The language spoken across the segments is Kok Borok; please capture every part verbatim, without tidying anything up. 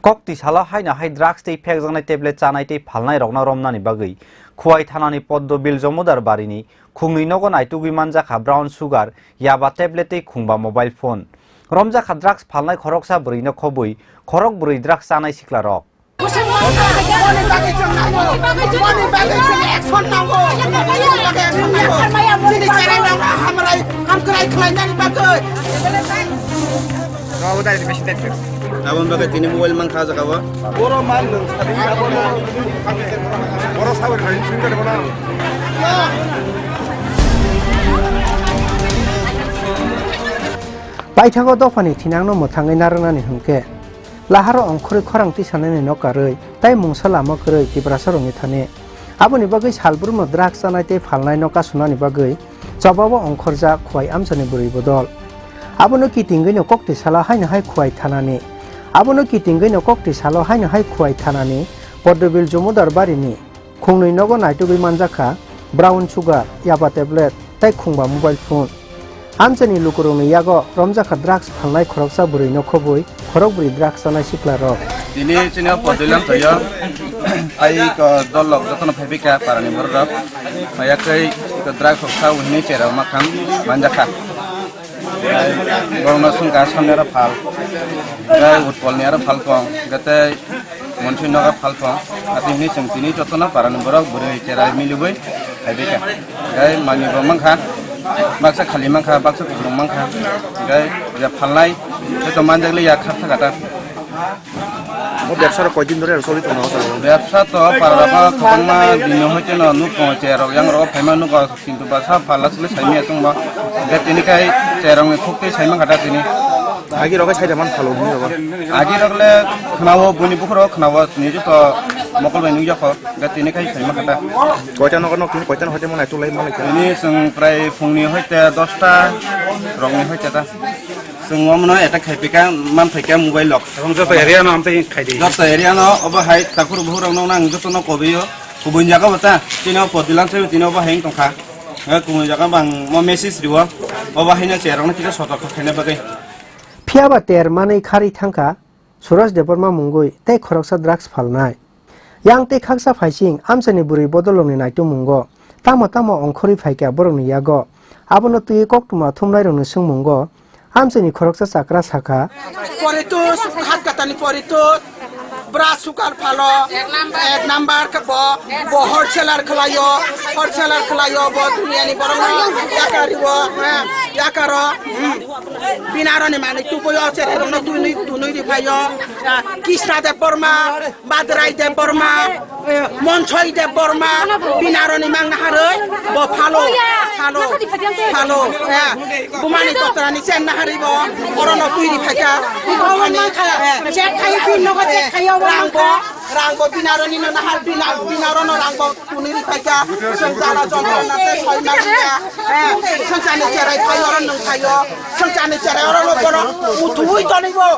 Kokti salo haino hai drugs tei phekjaknai tablet chanai tei phalnai rokno romnani bagwi Khowai thanani Poddobil Jomodar barini khungnwi nogo naitugwi manjakha brown sugar, yaba tablet tei khungba mobile phone. Romjakha drugs phalnai khoroksa bwrwino khobwi khorok bwrwi drugs chanai siklarok. Aboni bagwi tini mobile mankha o jaga o. Boro man nwng sadi abono. Boro sabar khai sing kare bono. Paithago dophani thinangno mwthangwi narwknani hwnkhe, laharo ongkhorwi khorang tisanani nok karwi tei mungsa lama kwrwi Tiprasarokni thani. Aboni bagwi salbrumno drugs chanai tei phalnaino kasunani bagwi chobao ongkhorjak Khowai amchaini bwrwi bodol. Abono kitingwino kokti salo haino hai Khowai thanani. Abono kitingwino kokti salo haino hai Khowai thanani Poddobil Jomodar barini khungnwi nogo naitugwi manjakha brown sugar, yaba tablet tei khungba mobile phone. Amchaini lukurokni yago romjakha drugs phalnai khoroksa bwrwino khobwi khorok bwrwi drugs chanai siklarok. Tini chini o Poddobil amchaio ai ko dol lok jotono phaiphikha parani borok rok. Phaiyakhai ko drugs rok sao hinwi cherok makhang manjakha. Borokno swngkha samni aro phal, tei Utpolni aro phal tong, tei Monsui nogo phal tong. Ati hinwi chwng tini jotono parani borok bwrwi cherai miliwi phaibaikha. Tei manwi bo mankha, baksa khali mankha, baksa kuphur mankha. Tei je phalnai, tei to manjakliya kha thaka ta. O bebsa rok koi din dhore choli tongo o jaga o? Bebsa to pararok kwbangma din hoite no nuk tongo, cherok yang rok phaima nugo, kintu basa phala sile saimaya chwngbo. Tei tini khai cherokni khuk tei saima kha da tini. Agi rok khai saida man phalo hwnwi rok. Agi rok le khwnao, buini bukhuk rok khwnao, tini joto mokol bai nukya kho, tei tini khai saima kha da. Koita nogo nok tini koita no hoite manai tulai manai kha? Tini chwng prai phungni hoite dosta rokni hoite da. Chwng omono attack khai pika, man phaikha mobile lok. Tong joto area no amtwi khai di. Joto area no obo hai takhur buhur rok no nang joto no kobio. Kubun jaga bo ta, chini o Poddobil amchai tini obo hai tongkha. Ngai kubun jaga bang mo message riwo. Obo hai no cherok no kisa sotok khaina bagwi. Phiya ba ter manwi kharwi thangkha. Suraj Debbarma mungwi tei khoroksa drugs phalnai. Yang tei khaksa phaising amchaini bwrwi bodolrokni naitukmungo tamo tamo ongkhorwi phaikha borokni yago. Abono twiwi koktwma thumnairokni swngmungo amchaini khoroksa chakra sakha. Poritus, hat katani poritus, bra sukar phalo, ek number khe bo, bo wholesaler khlaio, wholesaler khlaio, bo duniyani borokno yakariwo, ha, yakaro, hmm. Binaroni manwi tubuyo, chererokno tunwi, tunwi riphaio. Krishna Debbarma, Badrai Debbarma, Monsoi Debbarma, binaroni mangna harwi, bo phalo, phalo, phalo, eh, bumani kotrani chen na harwi bo, orono twi riphaikha, eh, check khai, pin nogo check khai, rangbo, rangbo binaroni no nahar, bina-, binarono rangbo. Tunwi riphaikha, swng jala jontrona tei soi manliya. Eh, swngchani cherai phaio, oro nwng phaio. Swngchani cherai oro lo borok muthungwi tonibo.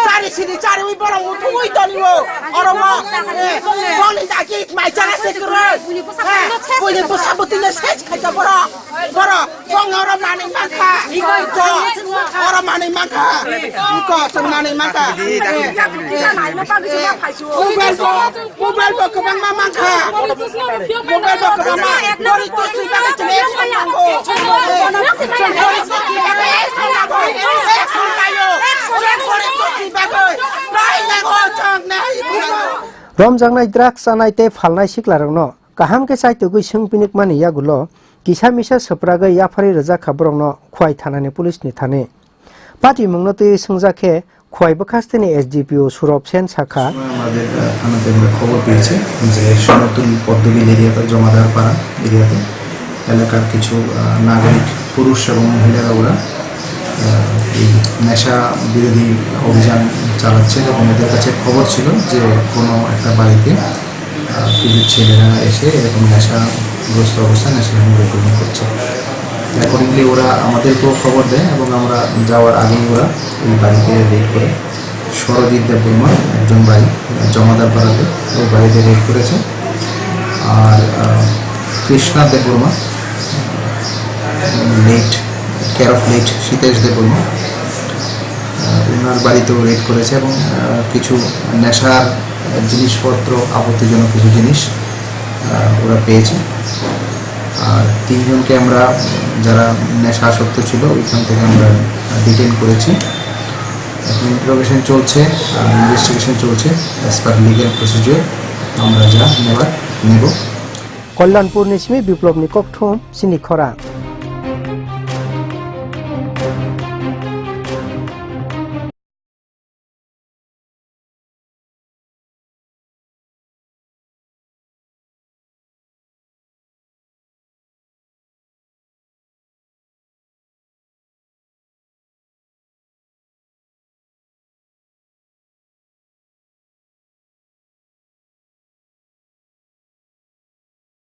Chari sini chariwi borok muthungwi tonibo. Oro mo, eh, boni dagi mai chara se kwrwi. Eh, boni bwsa bwtwino ses khaikha borok. Borok. Bong oro manwi mankha. Iko, iko. Oro manwi mankha. Iko, chwng manwi mankha. Mobile bo, mobile bo kwbangma mankha. Mobile bo kwbangma. Gori to twi bagwi chwng action nango. Chwng gori to twi bagwi action nango. Action laio. Chwng gori to twi bagwi. Bai nango chwng nai. Romjaknai drugs chanai tei phalnai siklarokno kaham khe chaitugwi swngpinikmani yagulo kisa misa swpragwi yapharwi rwjak kha borokno Khowai thanani police ni thani. Patimungno twiwi swngjak khe Khowai bwkhasteni S D P O Surab Sen sakha. সময় আমাদের, আহ, থানাতে আমরা খবর পেয়েছি যে সমতুল পদ্মবিল এরিয়াতে, জমাদার পাড়া এরিয়াতে এলাকার কিছু, আহ, নাগরিক পুরুষ এবং মহিলারা ওরা, আহ, এই নেশা বিরোধী অভিযান চালাচ্ছে এবং ওদের কাছে খবর ছিল যে কোনো একটা বাড়িতে আহ, কিছু ছেলেরা এসে এরকম নেশাগ্রস্ত অবস্থায় নেশা সেবন করছে। অ্যাকর্ডিংলি ওরা আমাদেরকেও খবর দেয় এবং আমরা যাওয়ার আগেই ওরা ওই বাড়িতে রেড করে সরজিৎ দেববর্মা, একজন ভাই, জমাদার পাড়াতে, ওই বাড়িতে রেড করেছে। আর, আহ, Krishna Debbarma, late, care of late Sitesh Debbarma, আহ, ওনার বাড়িতেও রেড করেছে এবং আহ, কিছু নেশার আহ, জিনিসপত্র, আপত্তিজনক কিছু জিনিস আহ, ওরা পেয়েছে। আর তিনজনকে আমরা, যারা নেশাসক্ত ছিল, ওইখান থেকে আমরা ডিটেইন করেছি। এখন ইন্টারোগেশন চলছে, ইনভেস্টিগেশন চলছে। অ্যাজ পার লিগ্যাল প্রসিডিওর আমরা যা নেবার নেব। Kalyanpurni simi Biplobni kokthum chini khorang.